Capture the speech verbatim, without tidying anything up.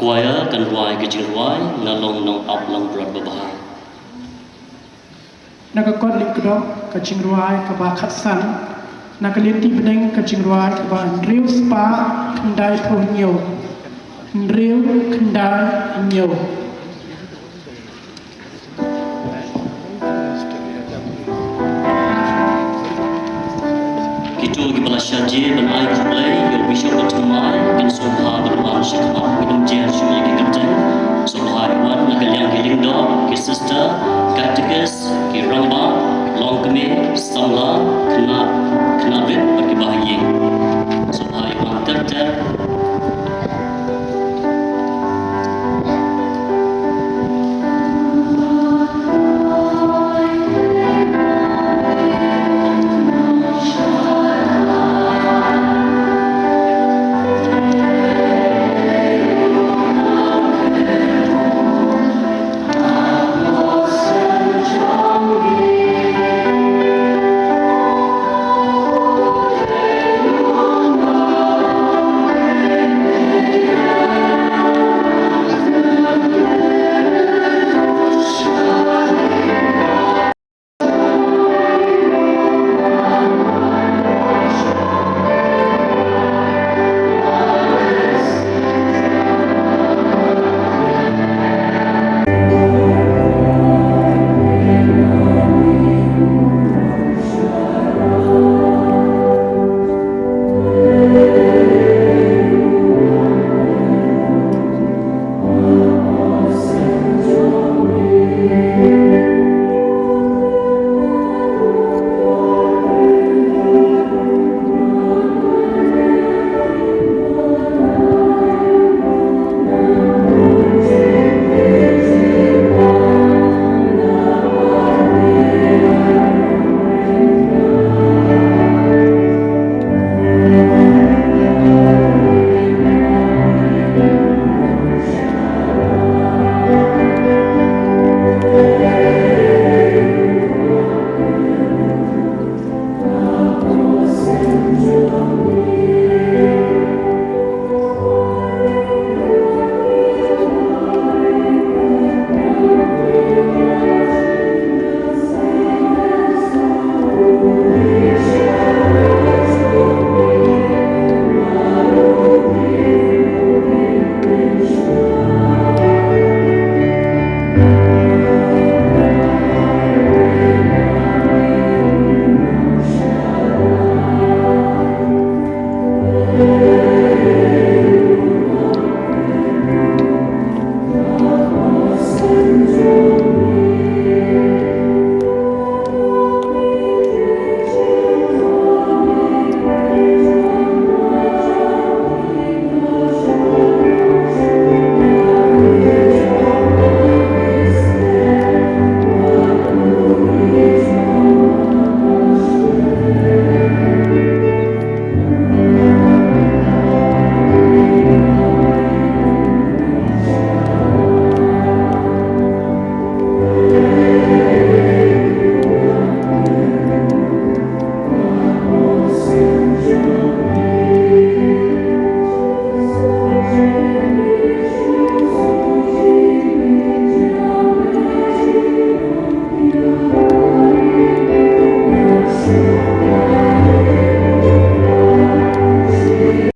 Waya kan rwai ka jingrwai, Nga long nongap langbrot babha. Na ka kot lyngkdop ka jingrwai kaba khatsan, na ka lynti bneng ka jingrwai kaba hynriew spah khyndai phew hynñiew. Hynriew khyndai hynñiew. Kito kiba la shah jia ban ai khublei ïa u Bishop Bathymmai, kin sngewbha ban wan sha khmat, ngin ym jia shuh ïa ki kyrteng. Sngewbha ïa wan na ka liang ki lyngdoh, ki sister, katekis, ki rangbah, longkmie, samla, khynnah, khynnah rit bad kiba ha ïing. Sngewbha ïa wan ter ter.